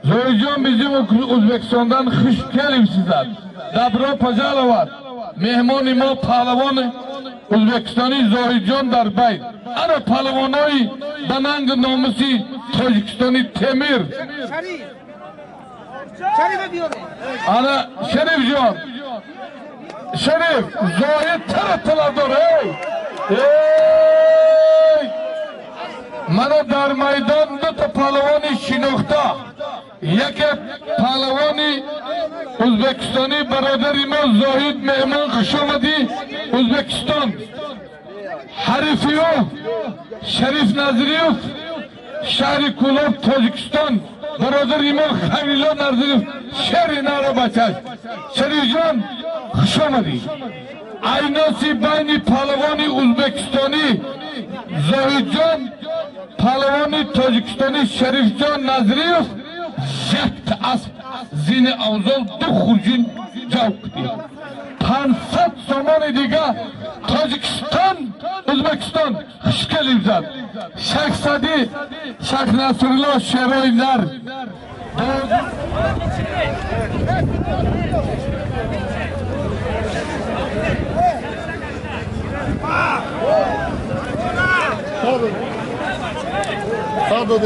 Zoyjon bizim O'zbekistondan xush kelibsizlar. Добро пожаловать. Меҳмони мо паҳлавони O'zbekistoni Zoyjon Darbay. Ana паҳлавонои ба нанги номуси Тоҷикистони Темир. Ana Sharifjon. Sharif, Zoyid tara talabdor, ey! Ey! Mana дар майдон дута паҳлавони шинохта. Яке паҳлавони Ӯзбекистонӣ бародари мо Зоҳид меҳмон, хуш омадӣ Ӯзбекистон. Ҳарифи ӯ Шариф Назриев, шаҳри Кӯлоб, Тоҷикистон. Бародари мо Халило Назриев, шери нара бачаш. Шарифҷон, хуш омадӣ. Айноси байни паҳлавони Ӯзбекистонӣ Зоҳидҷон, паҳлавони Тоҷикистонӣ Шарифҷон Назриев якта асп, зини авзол, ду хурҷин ҷавб кунед. 500 сомони дига Тоҷикистон, Ӯзбекистон хуш келибзад. Шахсади Шах Насрулло шерои нар.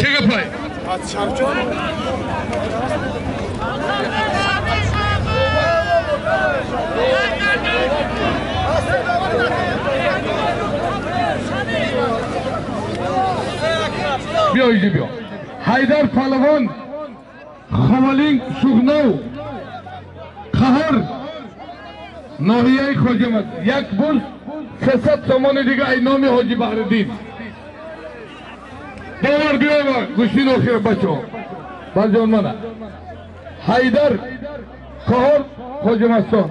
Чӣ гапай? Биё иҷи биё. Ҳайдар паҳлавон, Ховалинг, Шуғнов, Қаҳр, ноҳияи Хоҷамад. Як буз 300 сомони дига ай номи Ҳоҷи Баҳриддин. Бовар биёва гӯштин охир бачаҳо. Балҷон мана. Ҳайдар Қаҳор, Хоҷамастон.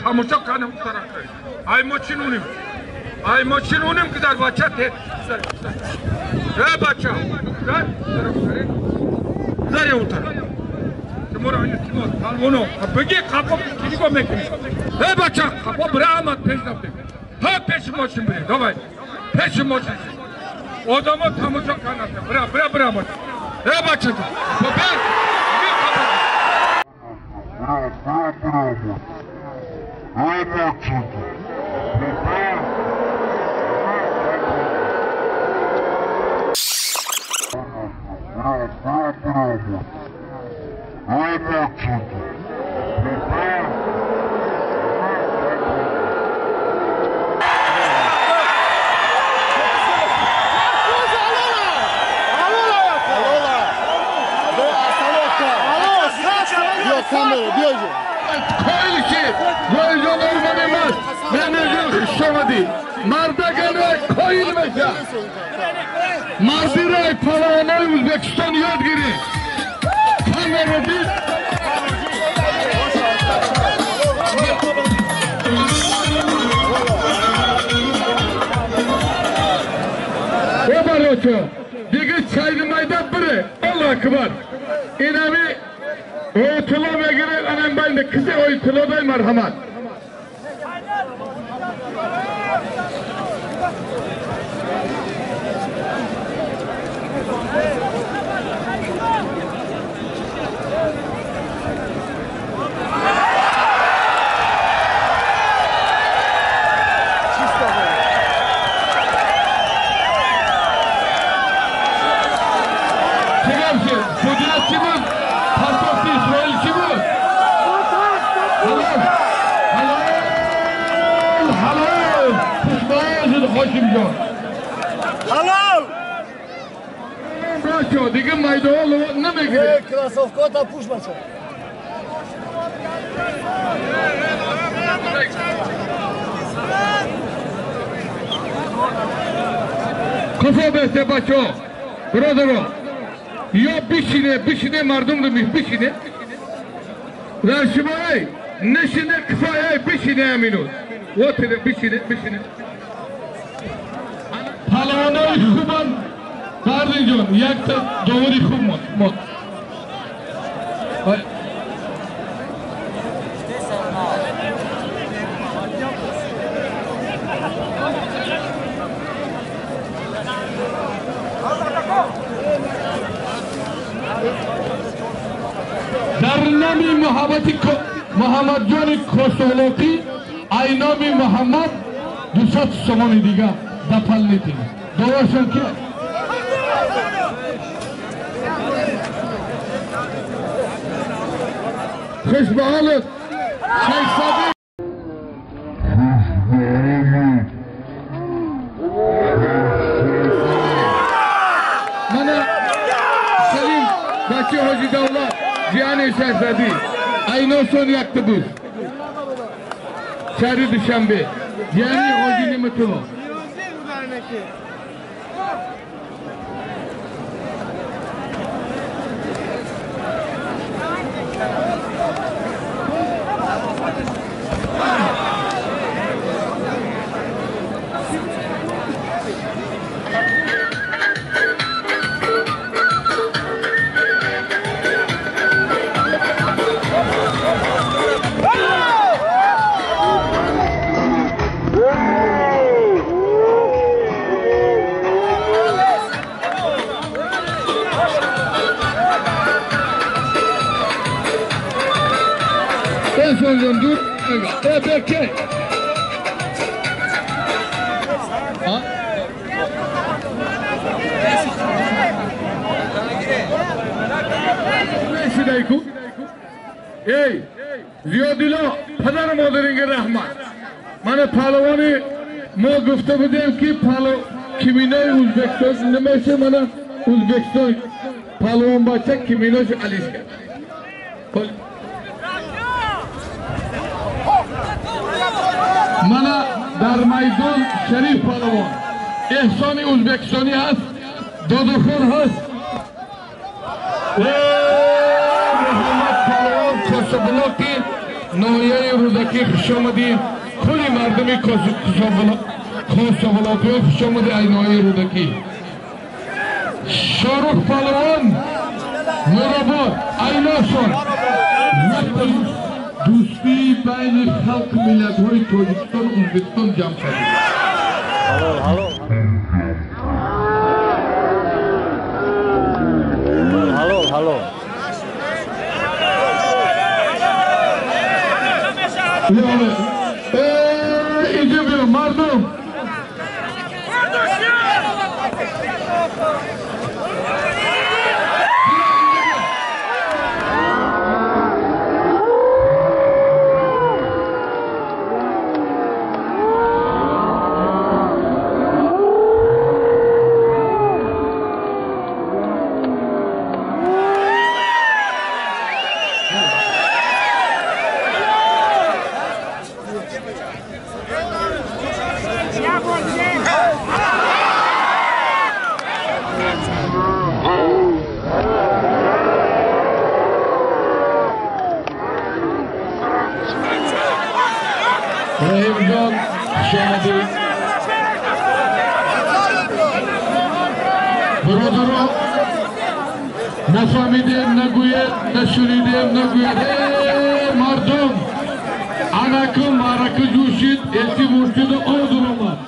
Тамошо канам тараф. Ай мочинуним. Ай мочинуним ки дар бача те. Ре бача. Заре утар. Тимур ай Тимур талвоно. Беги қапо кириго мекуни. Ре бача қапо бира амад пеш нафте. Та пеш мошин бире. Давай. Пеш мошин. Одамо тамошо канам. Бира бира бира мошин. Ре бача. Бе. Мардиро паҳлавонои Ӯзбекистон ёд гиред. Камера дид. О барочо, дига чайни майда бире. Аллоҳ акбар. Инами ойтуло мегиред, анам байни кисе ойтулодай марҳамат. Halal! Бачо, дига майдаҳо намегиред. Кроссовкота пуш бачо. Қафо бесте бачо. Бародаро. Ё бишине, бишине мардум ро бишине. Дар шумои нишине кифоя бишине аминут. Вот бишине, бишине. Паҳлавонои хубан Бардинҷон, якта довари хуб мод. Дар номи муҳаббати Муҳаммадҷони Косолоқӣ ай номи Муҳаммад 200 сомони дига дополнительно. Доваршон ки? Хуш ба ҳолат Шайхзода. Мана Салим бачи Ҳоҷи Давлат ҷияни Шайхзадӣ айносон якта буд. Шаҳри Душанбе ҷияни Ҳоҷи Неъматулло. Dur, EBK. Ey, Ziyodillo, падару модаринга раҳмат. Мана палвони мо гуфта будем ки киминои Ӯзбекистон нимаша, мана Ӯзбекистон палвон бача киминош алишка. Мана дар майдон Шариф палвон, Эҳсони Ӯзбекистонӣ ҳаст, Додухон ҳаст. Муҳаммад палвон Кособлоки ноҳияи Рӯдакӣ, хушомадӣ. Кулли мардуми Кособлокиҳо хушомадӣ ай ноҳияи Рӯдакӣ. Шорух палвон Нуробод айношон. Дӯстии байни халқи миллатҳои Тоҷикистону Ӯзбекистон ҷамъ шавад. Halol, halol. Инҷо биё мардум. Раҳимҷон, хушомадӣ. Бародаро, нафаҳмидем нагӯед, нашунидем нагӯед. Э, мардум, анаку маърака ҷӯшид, элти муршиду озур омад.